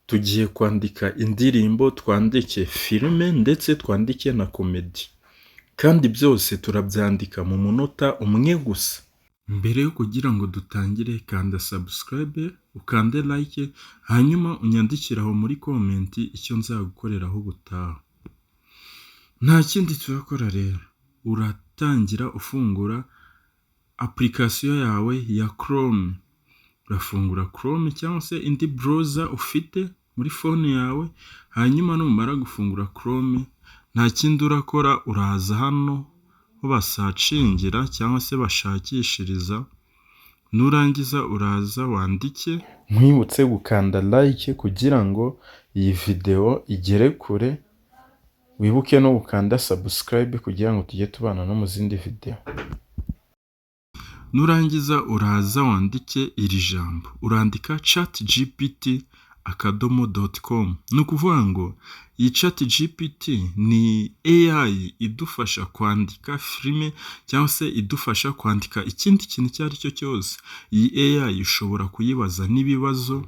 Tugiye kwandika indirimbo, twandike filime, ndetse twandike na comedy, kandi byose turabyandika mu munota umwe gusa. Mbere yo kugira ngo dutangire, kanda subscribe, ukande like, hanyuma unyandikire aho muri comment icyo nzagukoreraho ubutaha. Nta kindi turakora rero, uratangira ufungura application yawe ya Chrome. Urafungura Chrome cyangwa se indi browser ufite muri phone yawe, hanyuma numara gufungura Chrome, nta kindi urakora, uraza hano aho basearchingira cyangwa se bashakishiriza, nurangiza uraza wandike. Nkwibutse gukanda like kugira ngo iyi video igere kure, wibuke no gukanda subscribe kugira ngo tujye tubana no mu zindi video. Nurangiza uraza wandike iri jambo, urandika chatgpt.com. Ni ukuvuga ngo iyi ChatGPT ni AI idufasha kwandika filime cyangwa se idufasha kwandika ikindi kintu icyo ari cyo cyose. Iyi AI ushobora kuyibaza n'ibibazo,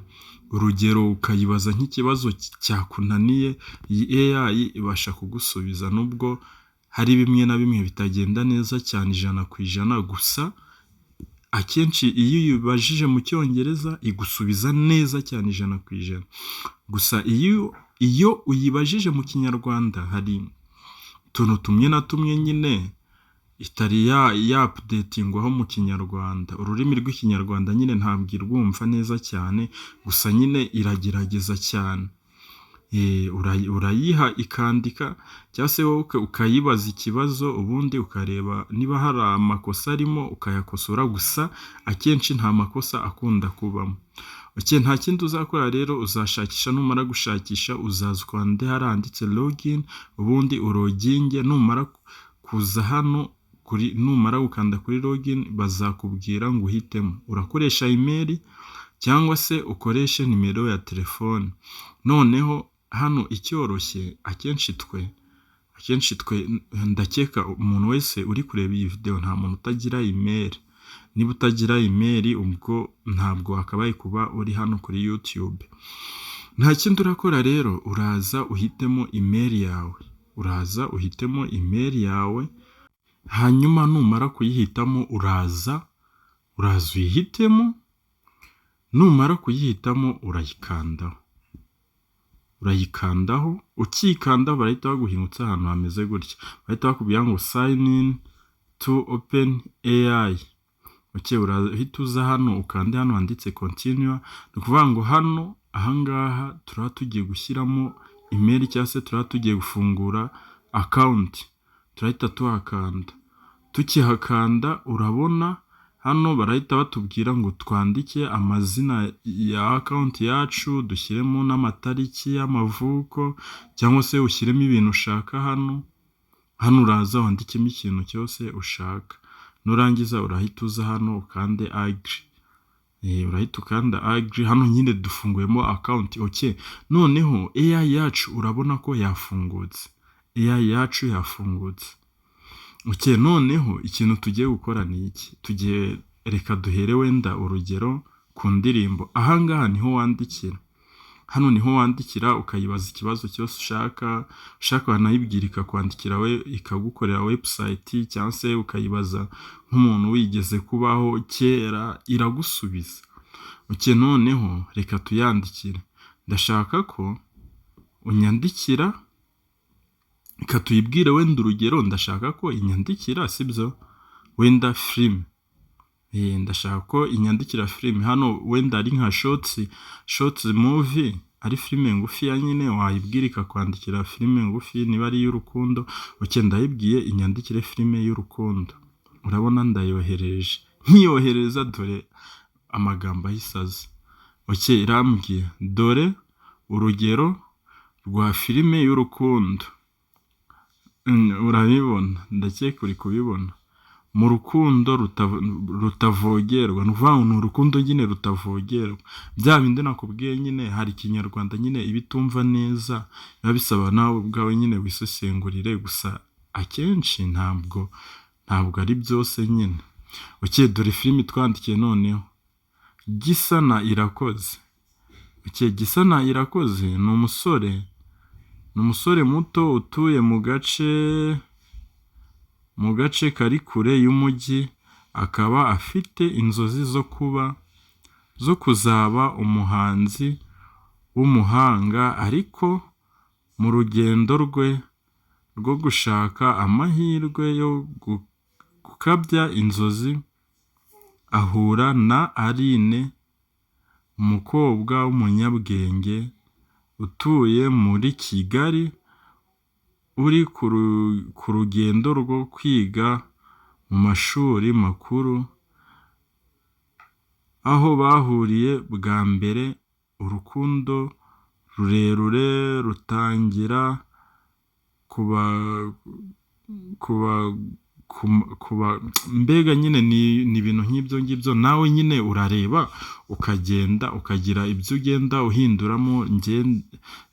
urugero ukayibaza nk'ikibazo cyakunaniye, iyi AI ibasha kugusubiza, nubwo hari bimwe na bimwe bitagenda neza cyane 100%. Gusa akenshi iyo uyibajije mu Cyongereza igusubiza neza cyane 100%. Gusa iyo uyibajije mu Kinyarwanda hari utuntu tumwe na tumwe nyine itari yaupdatingwaho mu Kinyarwanda. Ururimi rw'Ikinyarwanda nyine ntabwo irwumva neza cyane, gusa nyine iragerageza cyane. Urayiha ikandika cyangwa se wowe ukayibaza ikibazo, ubundi ukareba niba hari amakosa arimo ukayakosora, gusa akenshi nta makosa akunda kubamo. Nta kindi uzakora rero, uzashakisha. Numara gushakisha uzaza ukande hariya handitse login, ubundi uloginge. Numara kuza hano kuri, numara gukanda kuri login, bazakubwira ngo uhitemo: urakoresha email cyangwa se ukoreshe nimero ya telefone. Noneho hano icyoroshye, akenshi twe ndakeka umuntu wese uri kureba iyi video nta muntu utagira email. Niba utagira email, ubwo ntabwo wakabaye kuba uri hano kuri YouTube. Nta kindi urakora rero, uraza uhitemo email yawe, uraza uhitemo email yawe, hanyuma numara kuyihitamo uraza uyihitemo, numara kuyihitamo urayikandaho, urayikandaho. Ukiyikanda barahita baguhingutsa ahantu hameze gutya, bahita bakubwira ngo "Sign in to OpenAI". Urahita uza hano ukande hano handitse "Continue". Ni ukuvuga ngo hano ahangaha turaba tugiye gushyiramo email cyangwa se turaba tugiye gufungura account, turahita tuhakanda. Tukihakanda urabona hano barahita batubwira ngo twandike amazina ya account yacu, dushyiremo n'amatariki y'amavuko cyangwa se ushyiremo ibintu ushaka hano. Hano uraza wandikemo ikintu cyose ushaka, nurangiza urahita uza hano ukande "Agree". Urahita ukanda "Agree". Hano nyine dufunguyemo account. Noneho AI yacu urabona ko yafungutse, AI yacu yafungutse. Noneho ikintu tugiye gukora ni iki? Tugiye, reka duhere wenda urugero ku ndirimbo. Ahangaha niho wandikira, hano niho wandikira ukayibaza ikibazo cyose ushaka. Ushaka wanayibwira ikakwandikira, we ikagukorera website, cyangwa se ukayibaza nk'umuntu wigeze kubaho kera, iragusubiza. Noneho reka tuyandikire: "Ndashaka ko unyandikira." Reka tuyibwire wenda urugero, ndashaka ko inyandikira, sibyo, wenda filime, ndashaka ko inyandikira filime. Hano wenda ari nka short movie, ari filime ngufiya nyine, wayibwira ikakwandikira filime ngufi niba ari iy'urukundo. Ndayibwiye inyandikire filime y'urukundo. Urabona ndayohereje, nkiyohereza dore amagambo ahise aza. Irambwiye: "Dore urugero rwa filime y'urukundo." Urabibona, ndakeka uri kubibona: "Mu rukundo rutavogerwa." Ni ukuvuga ngo ni urukundo nyine rutavogerwa, bya bindi nakubwiye nyine. Hari Ikinyarwanda nyine iba itumva neza, biba bisaba nawe ubwawe nyine wisesengurire. Gusa akenshi ntabwo ari byose nyine. Dore filime twandikiye noneho: Gisa na Irakoze. Okay, Gisa na Irakoze ni umusore muto utuye mu gace kari kure y'umujyi, akaba afite inzozi zo kuzaba umuhanzi w'umuhanga. Ariko mu rugendo rwe rwo gushaka amahirwe yo gukabya inzozi, ahura na Aline, umukobwa w'umunyabwenge utuye muri Kigali, uri ku rugendo rwo kwiga mu mashuri makuru. Aho bahuriye bwa mbere, urukundo rurerure rutangira kuba. Mbega nyine ni ibintu nk'ibyo ngibyo. Nawe nyine urareba, ukagenda ukagira ibyo ugenda uhinduramo. Njye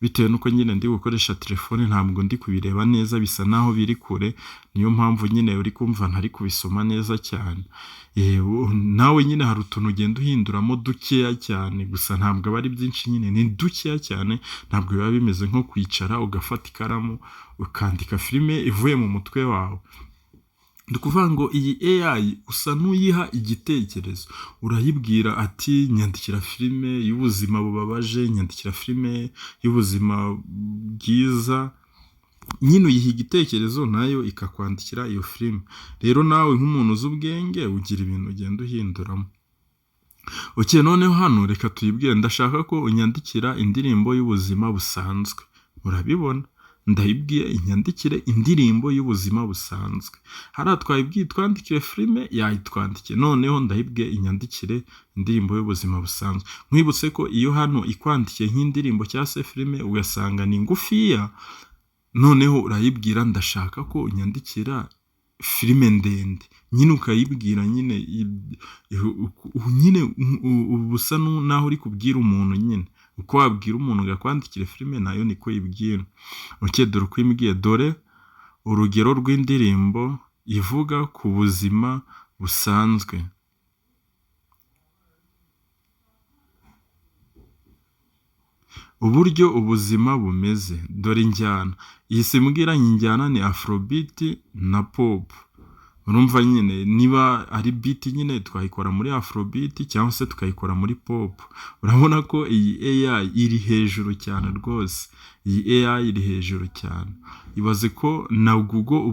bitewe n'uko nyine ndi gukoresha telefone, ntabwo ndi kubireba neza, bisa naho biri kure, niyo mpamvu nyine uri kumva ntari kubisoma neza cyane. Nawe nyine hari utuntu ugenda uhinduramo dukeya cyane gusa, ntabwo aba ari byinshi nyine, ni dukeya cyane. Ntabwo biba bimeze nko kwicara ugafata ikaramu ukandika filime ivuye mu mutwe wawe. Ni ukuvuga ngo iyi AI usa n'uyiha igitekerezo, urayibwira ati: "Nyandikira filime y'ubuzima bubabaje, nyandikira filime y'ubuzima bwiza." Nyine uyiha igitekerezo, nayo ikakwandikira iyo filime. Rero nawe nk'umuntu uzi ubwenge ugira ibintu ugenda uhinduramo. Okay, noneho hano reka tuyibwire: "Ndashaka ko unyandikira indirimbo y'ubuzima busanzwe." Urabibona, ndayibwiye inyandikire indirimbo y'ubuzima busanzwe. Hariya twayibwiye twandikire filime, yayitwandikiye. Noneho ndayibwiye inyandikire indirimbo y'ubuzima busanzwe. Nkwibutse ko iyo hano ikwandikiye nk'indirimbo cyangwa se filime ugasanga ni ngufiya, noneho urayibwira: "Ndashaka ko unyandikira filime ndende." Nyine ukayibwira nyine uba usa naho uri kubwira umuntu nyine. Uko wabwira umuntu ngo akwandikire filime, nayo niko uyibwira. Okay, dore uko imbwiye: "Dore urugero rw'indirimbo ivuga ku buzima busanzwe. Uburyo ubuzima bumeze. Dore injyana." Ihise imbwira injyana ni afrobeat na pop. Urumva nyine niba ari beat nyine twayikora muri afrobeat cyangwa se tukayikora muri pop. Urabona ko iyi AI iri hejuru cyane rwose. Iyi AI iri hejuru cyane. Ibaze ko na Google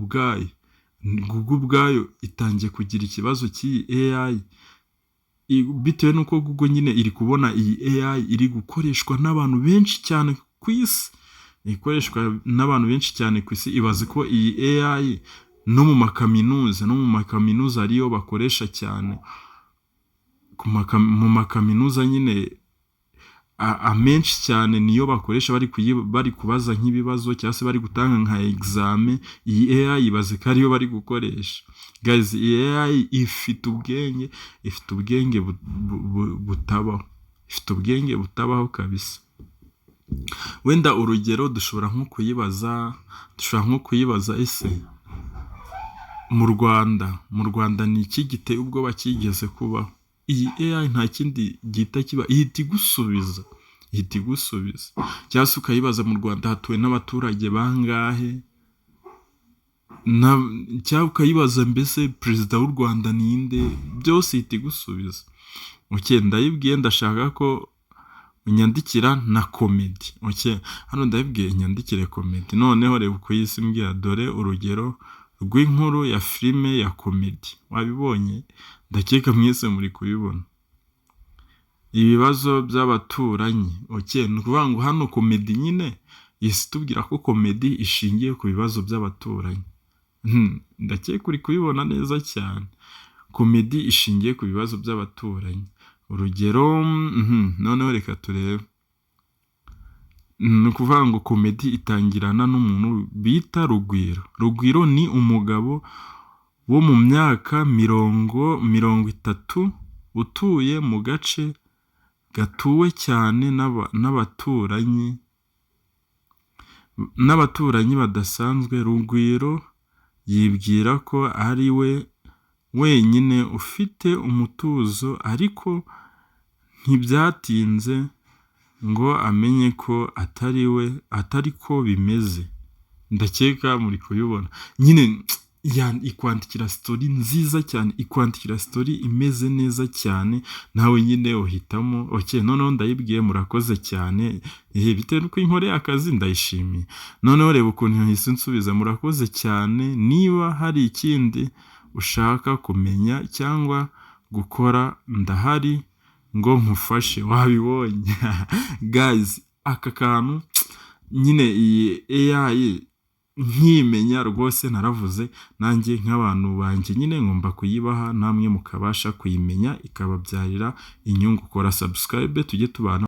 ubwayo itangiye kugira ikibazo cy'iyi AI, bitewe n'uko Google nyine iri kubona iyi AI iri gukoreshwa n'abantu benshi cyane ku isi. Ikoreshwa n'abantu benshi cyane ku isi. Ibaze ko iyi AI no mu makaminuza ariyo bakoresha cyane. Mu makaminuza nyine amenshi cyane niyo bakoresha bari kubaza nk'ibibazo cyangwa se bari gutanga nka examen. Iyi AI ibaze ko ariyo bari gukoresha. Guys, iyi AI ifite ubwenge, ifite ubwenge butabaho. Ifite ubwenge butabaho kabisa. Wenda urugero dushobora nko kuyibaza: "Ese mu Rwanda ni iki giteye ubwoba cyigeze kubaho?" Iyi AI nta kindi gihita kiba, ihita igusubiza, ihita igusubiza. Cyangwa se ukayibaza: "Mu Rwanda hatuwe n'abaturage bangahe?" Cyangwa ukayibaza mbese: "Perezida w'u Rwanda ni nde?" Byose ihita igusubiza. Okay, ndayibwiye: "Ndashaka ko unyandikira na comedy." Okay, hano ndayibwiye inyandikire comedy. Noneho reba uko ihise imbwira: "Dore urugero rw'inkuru ya filime ya comedy." Wabibonye? Ndakeka mwese muri kubibona. Ibibazo by'abaturanyi. Okay, ni ukuvuga ngo hano comedy nyine ihise itubwira ko comedy ishingiye ku bibazo by'abaturanyi. Ndakeka uri kubibona neza cyane. Comedy ishingiye ku bibazo by'abaturanyi. Urugero, noneho reka turebe. Ni ukuvuga ngo comedy itangirana n'umuntu bita Rugwiro. Rugwiro ni umugabo wo mu myaka 30 utuye mu gace gatuwe cyane n'abaturanyi badasanzwe. Rugwiro yibwira ko ari we wenyine ufite umutuzo, ariko ntibyatinze. ngo amenye ko atari we, atari ko bimeze. Ndakeka muri kubibona nyine. Ikwandikira story nziza cyane, ikwandikira story imeze neza cyane, nawe nyine uhitamo. Okay, noneho ndayibwiye: "Murakoze cyane." Bitewe n'uko inkoreye akazi, ndayishimiye. Noneho reba ukuntu yahise insubiza: "Murakoze cyane, niba hari ikindi ushaka kumenya cyangwa gukora, ndahari ngo nkufashe." Wabibonye guys, aka kantu nyine, iyi AI nkimenya rwose naravuze nanjye nk'abantu banjye nyine ngomba kuyibaha, namwe mukabasha kuyimenya, ikababyarira inyungu. Kora subscribe tujye tubana.